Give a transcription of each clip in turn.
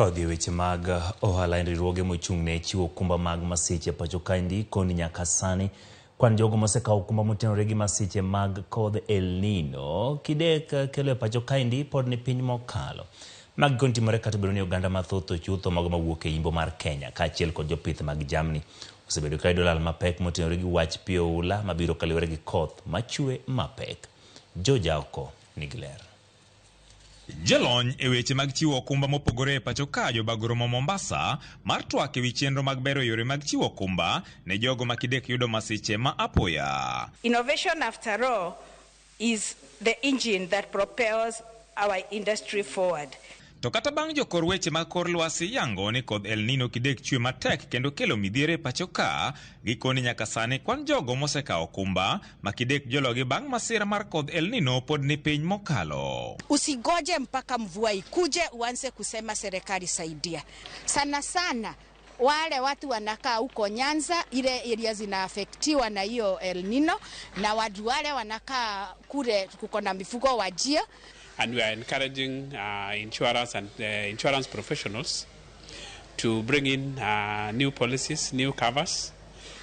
Ka odhi e weche mag ohala, en riwruoge mochung' ne chiwo okumba mag masiche pacho kaendi koni nyaka sani kwan jogo mosekawo okumba motenore gi masiche mag kodh El Nino kidek kelo e pacho kaendi pod ni piny mokalo. Magi koni timore kata obedo ni oganda mathoth chutho mago mawuok e yimbo mar Kenya kaachiel kod jopith mag jamni osebedo ka yudo lal mapek motenore gi wach pi oula mabiro kaluwore gi koth machwe mapek. George Aoko nigi ler. Jolony e weche mag chiwo okumba mopogore e pacho ka jobago romo Mombasa mar twak ewi chenro mag bero yore mag chiwo okumba ne jogo ma kidek yudo masiche ma apoya. Innovation, after all, is the engine that propels our industry forward. To kata bang' jokor weche mag kor lwasi yango ni kodh El Nino kidek chwe matek kendo kelo midhiero e pacho ka, gikoni nyaka sani kwan jogo mosekawo okumba ma kidek jologi bang' masira mar kodh El Nino pod ni piny mokalo. Usigoje mpaka mvua ikuje uanze kusema serikali saidia. Sana sana wale watu wanakaa huko Nyanza, ile area zinaafektiwa na hiyo El Nino, na watu wale wanakaa kule kuko na mifugo Wajir. And we are encouraging insurers and insurance professionals to bring in new policies, new covers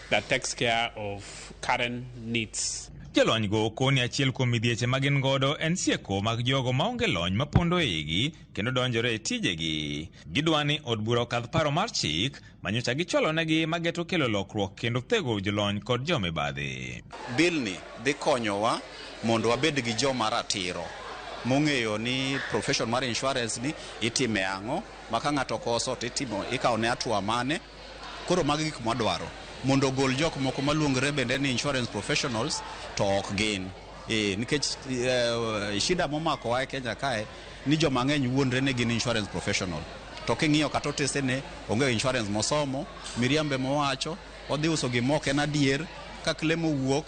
that takes care of current needs. Jolony go koni achiel kuom midhieche ma gin godo en sieko mag jogo maonge lony mapondo e igi kendo donjore e tijegi. Gidwa ni od bura okadh paro mar chik manyocha gichwalonegi mageto kelo lokruok kendo thego jolony kod jomibadhi. Bill ni dhi konyowa mondo wabed gi joma ratiro mong'eyo ni profession mar insurance ni itime ang'o ma ka ng'ato okoso to itimo ikawo ne hatua mane. Koro magi gik mwadwaro mondo ogol jok moko maluongore bende ni insurance professionals to ok gin. Nikech shida momakowa e Kenya kae ni joma ng'eny wuondre ni gin insurance professional to king'iyo kata otesene onge insurance mosomo, miriambe mowacho, odhi uso gima ok en adier, ka claim owuok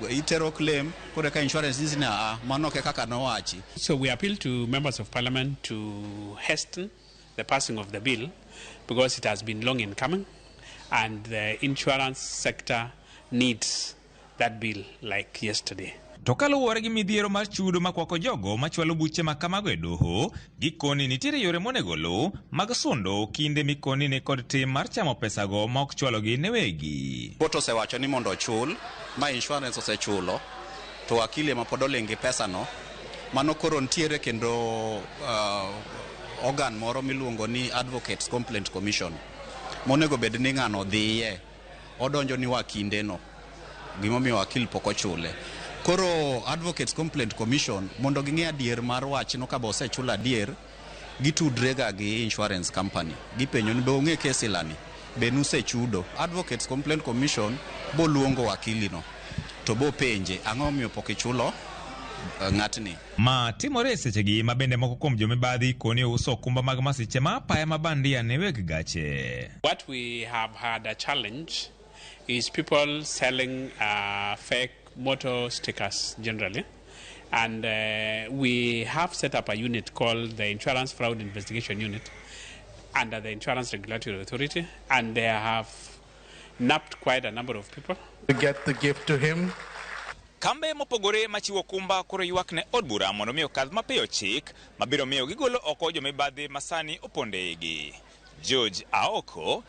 itero claim koro eka insurance nyisi ni aa mano ok e kaka nowachi. So we appeal to members of parliament to hasten the passing of the bill because it has been long in coming and the insurance sector needs that bill like yesterday. To kaluwore gi midhiero mar chudo makwako jogo machwalo buche ma kamago e doho, gikoni nitiere yore monego oluw mag sundo kinde mikoni ni kod tim mar chamo pesago ma ok chwalogi ne wegi. Court osewacho ni mondo ochul, ma insurance osechulo, to wakili ema pod oling' gi pesano. Mano koro nitiere kendo organ moro miluongo ni Advocates Complaint Commission monego bed ni ng'ano dhiye odonjo ni wakindeno gimomiyo wakil pok ochule. Koro Advocates Complaint Commission mondo ging'e adier mar wachno ka be osechul adier, gitudre ga gi insurance company. Gipenjo ni be ung'e kes ilani, be nusechudo. Advocates Complaint Commission boluongo wakili no to bopenje ang'o momiyo pok ichulo ng'atni. Ma timore e sechegi ma bende moko kuom jomibadhi koni uso okumba mag masiche ma apaya ma bandia ne weg gache. What we have had a challenge is people selling fake motor stickers generally. And we have set up a unit called the Insurance Fraud Investigation Unit under the Insurance Regulatory Authority, and they have nabbed quite a number of people. To get the gift to him. Kambe mopogore machiwo okumba koro ywak ne od bura mondo mi okadh mapiyo chik mabiro miyo gigolo oko jomibadhi masani opondo e igi. George Aoko,